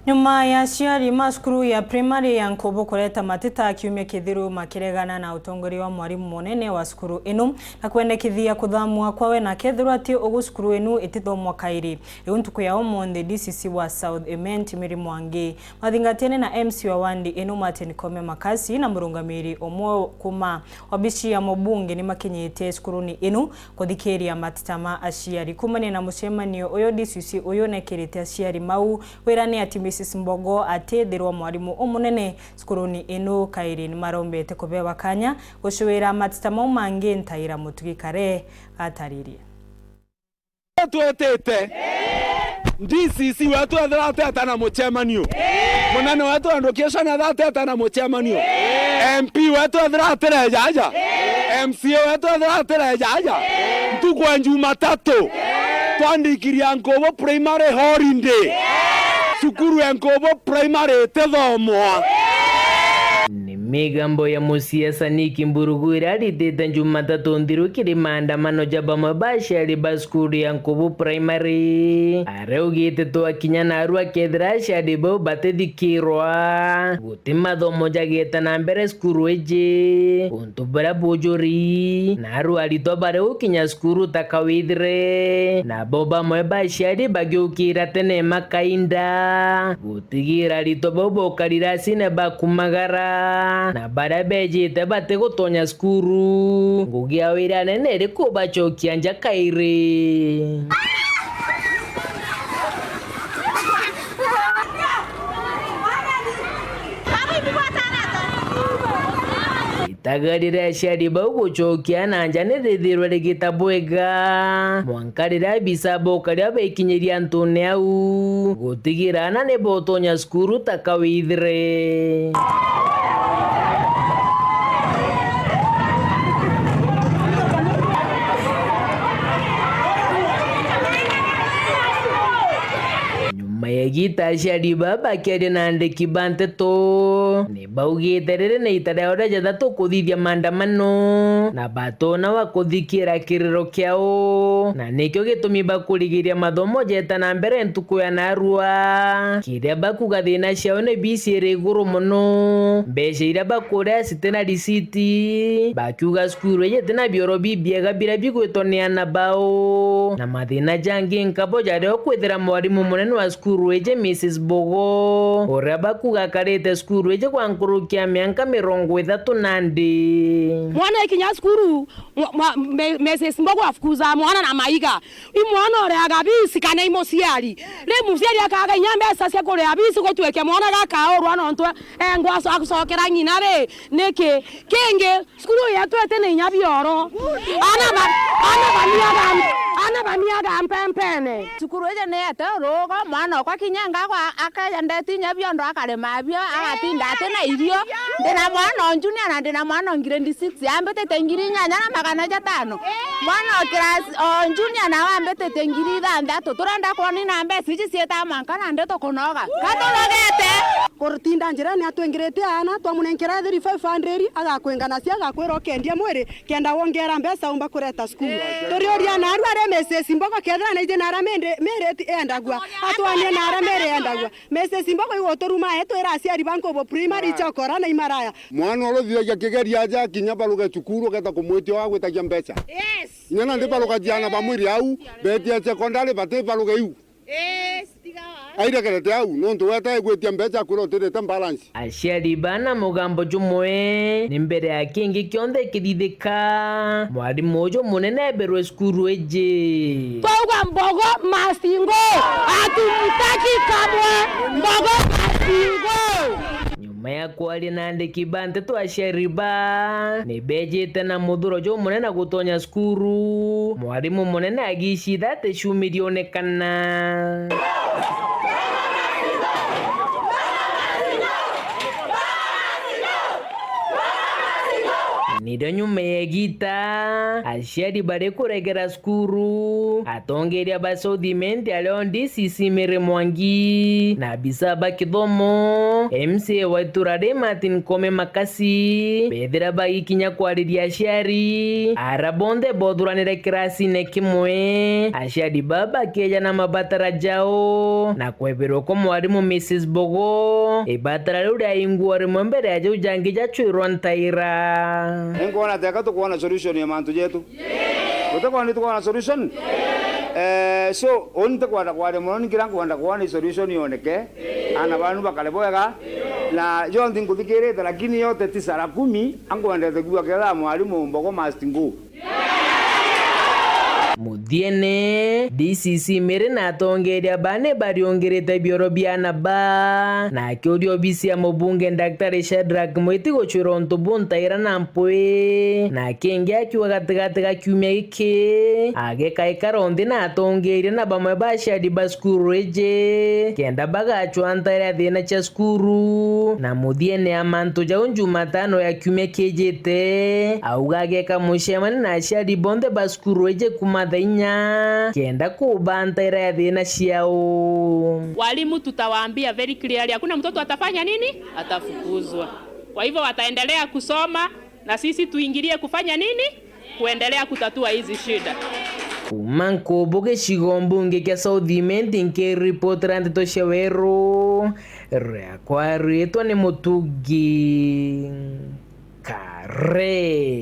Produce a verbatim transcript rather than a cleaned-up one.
Nyuma ya aciari ma cukuru ya primary ya Nkubu kureta mateta kiumia kithiru makiregana na utongoria wa mwarimu munene wa cukuru inu na kwendekithia kuthamua kwawe, na akethirwa ati ugu cukuru inu itithomwa kairi. Riu ntuku ya umunthi, D C C wa South Imenti Mary Mwangi, mathingatiene na M C wa wandi inu Martin Kome Makasi na murungamiri umwe kuma wabici ya mubunge, ni makinyite cukuruni inu kuthikiria mateta ma aciari. Kumania na mucemanio uyu, D C C uyu nekirite aciari mau wira ni ati Missus Mbogo atithirwa mwarimu umunene cukuruni inu kairi. Ni marombete kubewa kanya gucuira mateta mau mangi. Ntaira Mutugi Kare ataririe. Twetite D C C wetu ethira ateta na mucemanio. Munene wetu education ethira ateta na mucemanio. M P wetu ethira atirejaja. M C A wetu ethira atirejaja. Ntuku ya Jumatatu, twandikiria Nkubu Primary holiday. Cukuru ya Nkubu Primary itithomwa. Ni migambo ya musiasa Nick Mburugu iria aritite Jumatatu nthiru kiri maandamano ja bamwe ba aciari ba cukuru ya Nkubu Primary. Araugite twakinya naru akethira aciari bau batithikirwa, guti mathomo jagiita na mbere cukuru iji. Untu buria bujuri, naru aritwa bari gukinya cukuru ta kawithire, nabo bamwe ba aciari bagiukira tene makainda. Gutigira aritwa bau bokari racine bakumagara, na baria bejite batigutonya cukuru, ngugi ya wira nene iri kubacokia nja kairi. Itaga riria aciari bau gucokia na nja ni rithirwe rigita bwega, mwanka riria abisa boka riria bekinyirie antune au, gutigira ana ni botonya cukuru ta kawithire. Nyuma ya igita, aciari baa bakiaria na andiki ba nteto, ni baugite riri ni ita riao ria jathatu kuthithia maandamano, na batona wa kuthikira kiriro kiao, na nikio gitumi bakurigiria mathomo jeta na mbere ntuku ya narua. Kiria bakuga thina ciao ni bisi iri iguru mono, mbeca iria bakuria citina risiti, bakiuga cukuru iji itina bioro bibiega biria bigwitwa ni ana bao, na mathina jangi nkabo jario kwithira mwarimu munene wa cukuru iji, Missus Bogo, uria bakuga akarite cukuru iji gwa nkuruki ya mianka mirongo ithatu nandi. Mwana ikinya cukuru, mwa-, mwa-, me-, Missus Mbogo afukuza mwana na maiga. I mwana ureaga bisi kana i muciari? Ri muciari akaga inya mbeca cia kuria bisi gutuike mwana gakaurwa nontu engwa aco-, agucokera ng'ina ri? Niki? Kingi, cukuru yetu iti na inya bioro. Ana ba-, ana bamiaga, ana bamiaga mpempene. Cukuru iji ni ete urugo, mwana okwa kinya ngagwa akaja ndeti inya biondo akarema bio, agatinda atina irio. Ndina mwana o junior na ndina mwana o grade six, ambitite ngiri inyanya na magana jatano. Mwana o class, o junior nawe ambitite ngiri ithanthatu. Turenda kwona na mbeca iji ciita mwanka nandi tukunoga. Ka tunogete? Kurutinda njirene atwingirite aana, twamunenkera ethiri five hundred, agakwinga nacio, agakwira ukendia mwiri, kenda wongera mbeca umba kureta cukuru. Turiuria naru ari Missus Mbogo, kethira naiji nara miri, miri eti endagua, atwanie nara miri endagua. Missus Mbogo iguturuma, etwira aciari ba Nkubu Primary chokora na imaraya. Mwana uruthithagia kigeria aja kinya baruge cukuru, ugeta kumwitia agwitagia mbeca. Yes. Inya nandi baruga ciana ba mwiri au, betia secondary, bati baruge iu. Yes, tiga wa. Airekerete au, nontu weta egwitia mbeca akwira utirite balance. Aciari bana mugambo jumwe, ni mbere ya kingi kionthe kirithika, mwarimu uju munene eberwe cukuru iji. Twauga Mbogo must go. Hatumtaki kamwe. Mbogo must go. Nyuma ya kwaria na andiki ba nteto, aciari ba ni bejite na muthuro jumunene gutonya cukuru, mwarimu munene agicitha ati ciumirione kana. Nirio nyuma ya igita, aciari bari kuregera cukuru, Atongeria ba South Imenti ario D C C Mary Mwangi na abisa ba kithomo, M C A wa itura ri Martin Kome Makasi, bethira bagikinya kwariria aciari ara bonthe bothuranire kirasine kimwe, aciari baba bakeja na mabatara jao, na kweberwa kwa mwarimu Missus Bogo, ibatara riu riaingua rimwe mbere ya jau jangi jacwirwa ntaira. Ninkwona teka tukwona solution ya mantu jetu. Tutikwona tukwona solution? Eh, so, uni tikwenda kwaria mono, ni kira nkwenda kwona i solution yoneke. Ana banu bakare bwega. Na yonthe nkuthikirite, lakini yote ti sara kumi, ankwendete kuwa ketha mwarimu Mbogo must go. Muthiene, D C C Mary na atongeria bane bariungirite bioro bia ana ba, na akiuria obisi ya mubunge Daktari Shadrack Mwiti gucwira untu buntaira na mpwi, na kingi akiuga gatigati ga kiumia giki, agekaikara nthi na atongeria na bamwe ba aciari ba cukuru iji, kenda bagacwa ntaira ya thina cia cukuru, na muthiene ya mantu jau Jumatano ya kiumia kijite, auga ageka mucemanio na aciari bonthe ba cukuru iji kuma thaa inya, kenda kubantaira ya thina ciao. Walimu tutawaambia very clearly, hakuna mtoto atafanya nini? Atafukuzwa. Kwa hivyo wataendelea kusoma, na sisi tuingilie kufanya nini? Kuendelea kutatua hizi shida. Kuma Nkubu gicigo mbunge kia South Imenti, nkiripotera ndeto cia weru, riakwa ritwa ni Mutugi Kare.